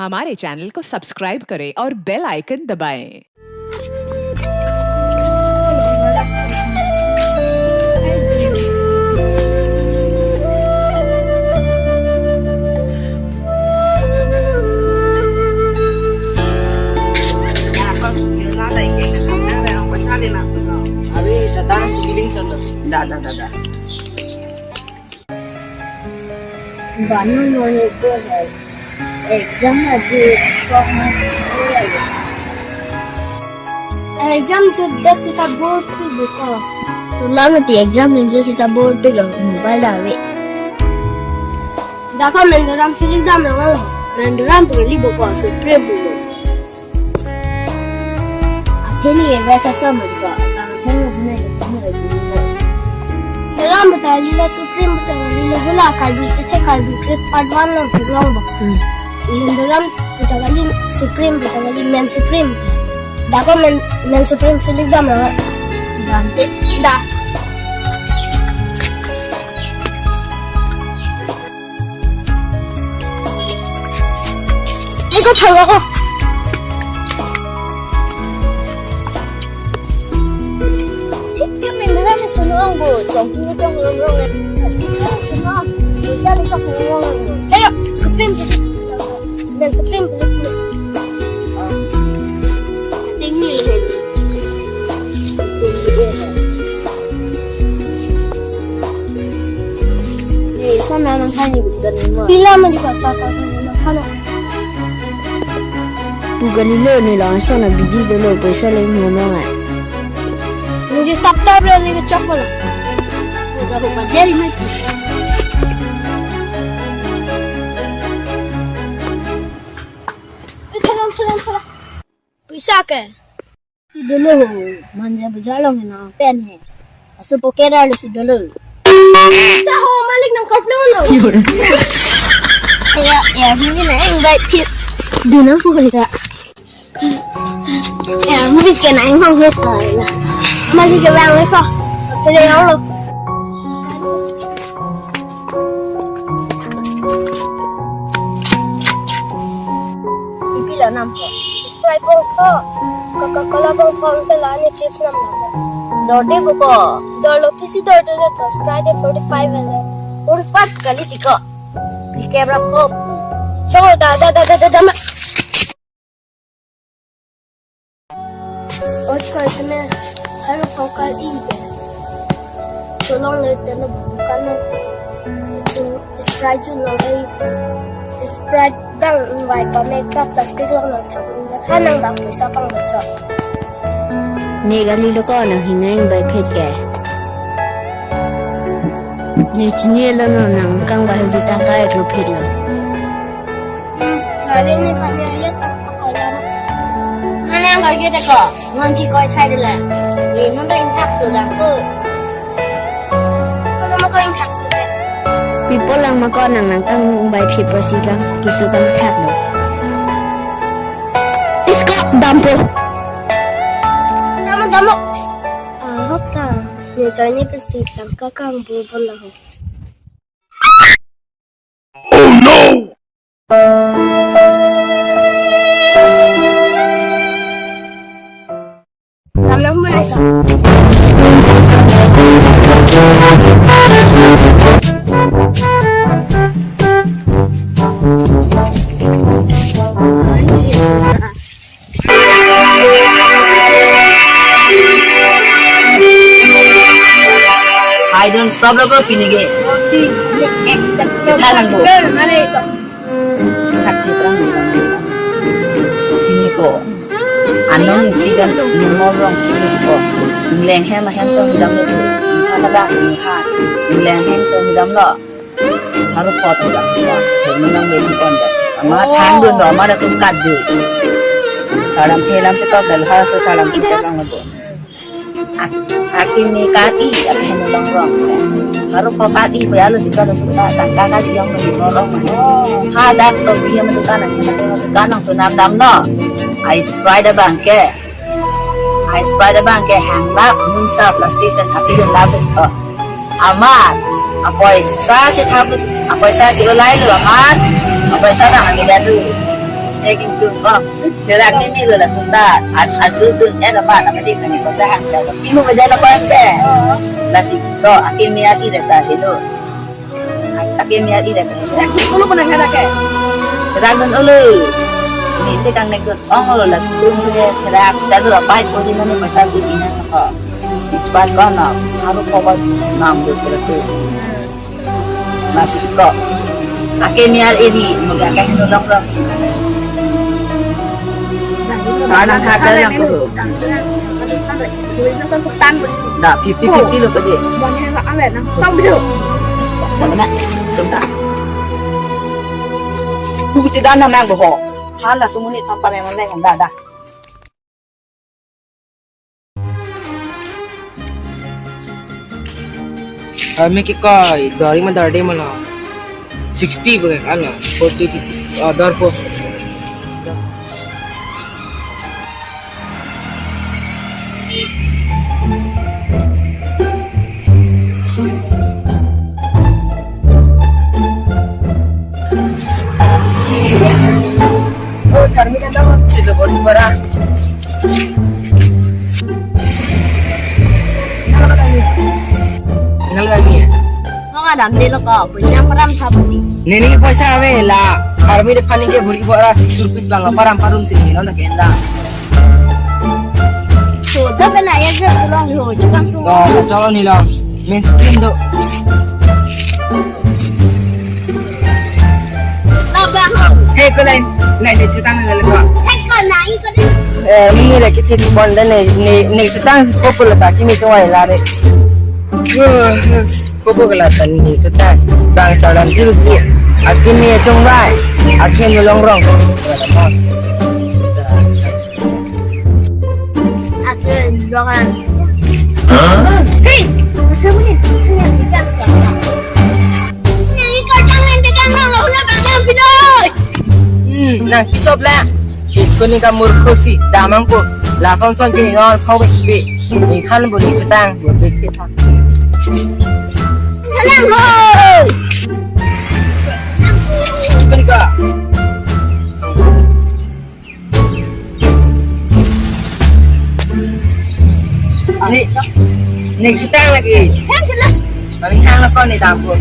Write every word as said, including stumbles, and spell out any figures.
हमारे चैनल को सब्सक्राइब करें और बेल आइकन दबाएं। अभी दादा feeling चल रहा है। Da, da, da, da. Banu monitor hai. Exam aji kok ma. Exam jut det seta bor pi buko. Tulang ti exam jut seta bor pi lo mobile ave. Dako mendoram sili jam lo. Mendoram puli buko supre buko. Athili ebe sasa mangko. Athili ebe sasa mangko. Doram beta lila Supreme beta lila hula Karbi chethe Karbi Chris part one lo long bo. Hmm. Lila doram beta kali Supreme beta kali Men Supreme. Dako Men, Men Supreme sulik dam lo. Dam te. Da. Eko thang ako. Hikti mendera ni tunong bo, jong ni jong rong rong. Tunong, bisa ni tok rong rong. Ayo, Supreme. Men Supreme. Tinggi. Eh, sana nang hani bukan ni mo. Pila man di kota kota ni mo. Hana. Bukan ni lo ni lo, sana bidi dolo, poisa leng mo mo ngai. Ni je tap tap re ni ke chak bola. Bukan bukan dari mati. Salam salam salam. Poisa ke? Si dolo ho, Manja Bazar along na pen he. Aso pocket arlo si dolo. Ta ho, malik nang kop lo lo. Ya, ya, mimi na eng bai phit. Dunang pu ka. Ya, mimi ke na eng hong he sa. Malik ke bang ko. Pele lo. Ipi lo nam ko. Sprite bong ko. Coca-Cola bong ko, ke la ni chips nam nam. Dorde buko. Dorlo kisi dorde de to, Sprite de forty-five ele. Forty-five kali tiko. Bikebra ko. Cho da da da da da da ma. Oj koi kene haro pokal i ke. Cholong le tene bukan no. Sprite chun long ai. Sprite bang invai pa mek ka plastic long nang thak un tha nang bang poisa pang lo cho. Ne kali lo ko nang hinga invai phet ke. Ne chini lo no nang kang ba hajita kai ko phet lo. Hmm, kali ni kali ayat tak pakai lama. Mana yang kau kita ko? Ngon chi koi thai dela. Ni non ring thak sudang ko. Ko nama ko ring thak sudang. People lang ma ko nang nang kang bai phi prosi kang kisu kang thak mo. Isko dampo. Tamo tamo. Ahok ta. Ni join ni pesi tangka kang bu bol lang. Oh no! Hai don stop lo ko pini ke. Kita nang ko. Pini ko. Anong tiga ni mo rong pini ko. Ingleng hem hem song hidam lo tu. Mana dah sini ha. Ingleng hem song hidam lo. Haru pot dak dak. Ini nang beli pon dak. Ama thang dun do, ama dak tum kat du. Salam thelam si tok dal har so salam tum si kang bo. Ak-, aki ni kaki, aki ni long rong. Haru pot kaki, bayar lo tiga dun tum dak, tangka kaki yang beli long rong. Ha dak to dia mendukan, yang mendukan nang sunam dam no. Ai Sprite abang ke. Ai Sprite abang ke hang lap, nungsa plastic pen happy dun lap to. Amat, apoisa si thap, apoisa si ulai lu amat, apoisa na hami dadu. Nekintu ko, therak meme lo latum ta, at atus tun eh apa nama di kani ko sahang sa. Pimu baja na ko ente. Lasi ko, akimi ati data helo. Akimi ati data helo. Nek dulu pernah ada ke? Therak dun ulu. Ni tekang nek dun ong lo latum ke therak selalu apa itu di mana pasal di mana ko. Ispat ko na, harus ko nam dun therak tu. Masih ko. Akimi ar ini, mungkin akan hinulong lo. Tanang kata yang ko. Da, fifty fifty lo padi. Mana? Tungta. Buku cedana mang boho. Hala sumuni tanpa memang leng, da, da. Armi ke koi, dori ma dori ma lo. Sixty bagi kan lo, forty, fifty, sixty, oh, dor po. Oh, kami kan dapat sila bodi bara. Nang lagi ya? Maka dam delo ko, poisa param tha buri. Nini poisa ave la, army de pani ke buri bora six rupees lang param parum sini lo na kenda. So, da bana ya je cholong ho, chukang tu. Ko cholong ni lo. Main screen do. Labang ho. Hei ko lain, lain de chutang na le ko. Hei ko na i ko de. Eh, mini le kiti bon da ne ne ne chutang si popo la ta kimi chungvai la re. Popo la ta ne chutang. Bang sa lang kiru ki. Akimi chungvai. Akimi long rong. Akin, jangan. Hei! Masa mo ni? Nang ikot ang nanti kang hang hula bang ang Pinoy. Hmm, nang pisop la. Kit ko ni ka murkho si, damang po. Lason son kini non phau be be. Ni khan bo ni chutang, bo be ke tha. Salam ho. Ko ni ka. Ni, ni chutang lagi. Hang chutang. Paling hang lo ko ni dapur.